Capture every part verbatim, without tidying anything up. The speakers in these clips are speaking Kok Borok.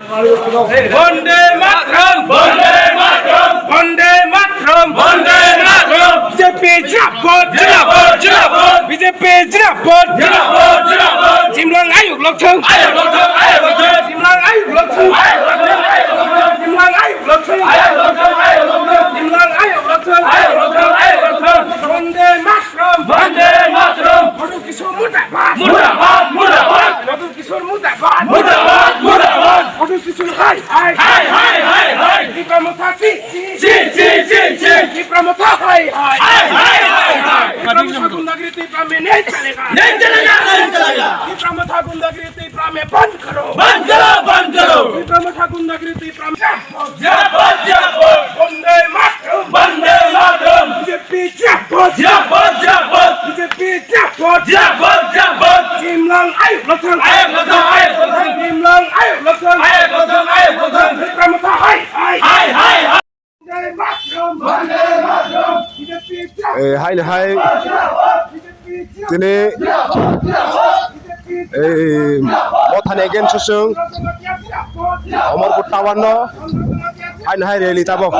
Bonde Mataram! Bonde Mataram! Bonde Mataram! Bonde Mataram! B J P Zindabad! Zindabad! Zindabad! B J P Zindabad! Zindabad! Zindabad! Chimlang ayuk lokthung! Ayuk lokthung! Ayuk lokthung! Chimlang ayuk lokthung! Ayuk lokthung! Chimlang ayuk lokthung! Ayuk lokthung! Ayuk lokthung! Chimlang ayuk lokthung! Ayuk lokthung! Ayuk lokthung! Bonde Mataram! Bonde Mataram! Madhu Kishore murdabad! Murdabad! Murdabad! Madhu Kishore murdabad! Murdabad! Murdabad! Madhu Kishore hai hai! Hai hai hai hai! Tipra Motha si si! Si si si si! Tipra Motha hai hai! Hai hai hai hai! Tipra Motha gundagiri Tipra mein nahi chalega! Nahi chalega! Nahi chalega! Tipra Motha gundagiri Tipra mein bandh karo! Bandh karo! Bandh karo! Tipra Motha gundagiri Tipra mein Zindabad! Zindabad! Bonde Mataram! Bonde Mataram! B J P Zindabad! Zindabad! Zindabad! B J P Zindabad! Zindabad! Zindabad! Chimlang ayuk lokthung! Ayuk lokthung! Ayuk lokthung! Chimlang ayuk lokthung! Ayuk lokthung! Ayuk lokthung! Tipra Motha hai hai! Hai hai hai! Bonde Mataram! Bonde Mataram! B J P Zindabad! Eh, hai hai. B J P Zindabad! Tini ei mothani against o chwng Amarpur tower no haino hai rally tabok.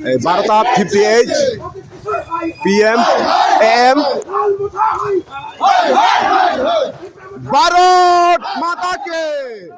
Ei, barota fifty eight P M, A M. Bharat Mata Ki!